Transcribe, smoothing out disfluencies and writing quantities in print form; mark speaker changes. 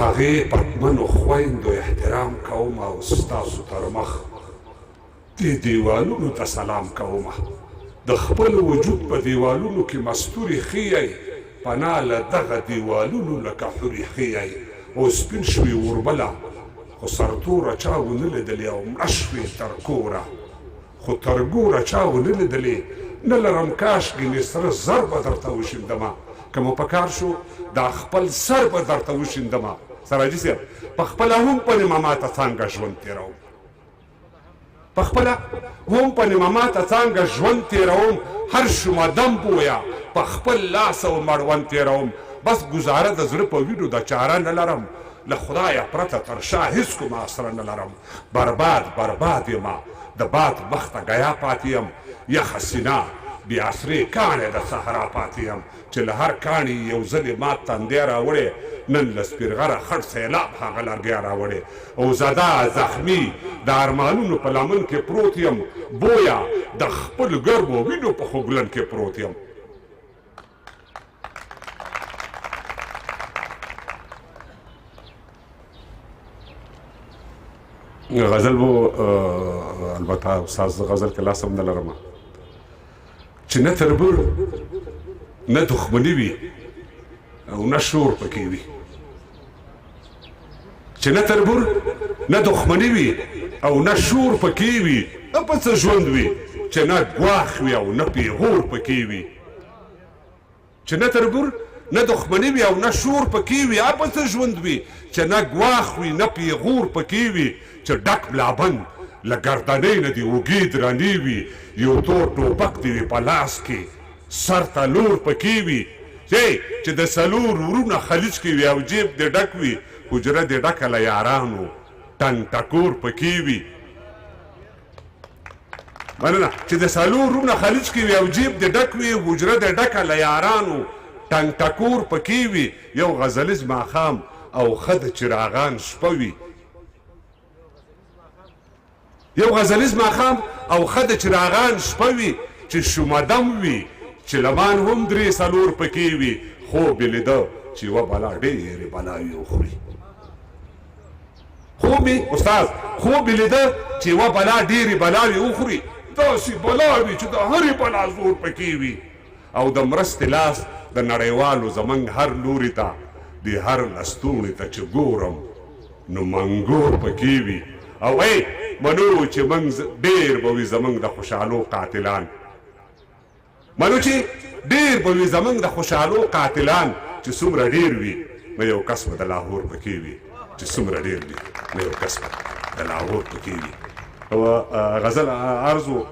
Speaker 1: هغې پتمنو خویندو احترام کوم او ستاسو تر مخ دې دیوالونو ته سلام کوم. د خپل وجود په دیوالونو کې مستورې ښیی، پناه له دغه دیوالونو لکه حورې ښیی. او سپین شوې اوربله خو سرتوره چا ونه لیدلې او مړه شوې تر کوره. خو تر ګوره چا ونه لیدلې. نه لرم کاش ګنې سره زر به درته وشیندمه، که مو په کار شو دا خپل سر به درته وشیندمه. سراجي صاحب په خپله هم په نیمه ماته څانګه ژوند تېروم، په خپله هم په نیمه ماته څانګه ژوند تېروم، هر شومه دم بویه په خپل لاس او مړوند تېروم. بس ګوزاره د زړه په وینو ده چاره نه لرم، له خدایه پرته تر شا هیڅ کومه اسره نه لرم. برباد برباد یمه د باد مخ ته ګیا پاتې یم، یخه سینه بې اسرې کاڼی د صحرا پاتې یم، چې له هر کاڼي یې یو ځلې مات تندی راوړی، نن له سپیرغره خړ سیلاب هغه لرګی راوړی. او زده زخمي د ارمانونو په لمن کې پروت یم، بویه د خپلو ګرمو وینو په خوږلن کې پروت یم. غزل وو البته استاد زه غزل کې لاس هم نه لرم چې نه تربور نه دښمني وي او نه شور پکې وي، چې نه تربور نه دښمني وي او نه شور پکې وي، په څه ژوند وي چې نه ګواښ وي او نه پیغور پکې وي، چې نه تربور نه دښمني وي او نه شور پکې وي، په څه ژوند وي چې نه ګواښ وي نه پیغور پکې وي، چې ډک ملابند له ګردنۍ نه دې اوږې درنې وي، یو تور ټوپک دې وي په لاس کې سر ته لور پکې وي، چې د څلور ورونه خلیج کې وي او جیب دې ډک وي، حجره دې ډکه له یارانو ټنګ ټکور پکې وي. مننه. چې د څلور ورونه خلیج کې وي او جیب دې ډک وي، حجره دې ډکه له یارانو ټنګ ټکور پکې وي، یو غزلیز ماښام او ښه د چراغان شپه وي، یو غزلیز ماښام او ښه د چراغان شپه وي، چې شومدم وي چې لمان هم درې څلور پکې وي، خوب یې لیده چې یوه بلا ډېرې بلاوې وخوري. خوب مې استاد خوب مې لیده چې یوه بلا ډېرې بلاوې وخوري، داسې بلاوې چې د هرې بلا زور پکې وي، او د مرستې لاس د نړیوالو زمونږ هر لوري ته، دې هر لستوڼي ته چې ګورم نو منګور پکې وي. او ای منو چې مونږ ډېر به وي زمونږ د خوشحالو قاتلان، منو چې ډېر به وي زمونږ د خوشحالو قاتلان، چې څومره ډېر وي نو یو کس به د لاهور پکې وي، چې څومره ډېر وي نو یو کس به د لاهور پکې وي. او غزل عرض و.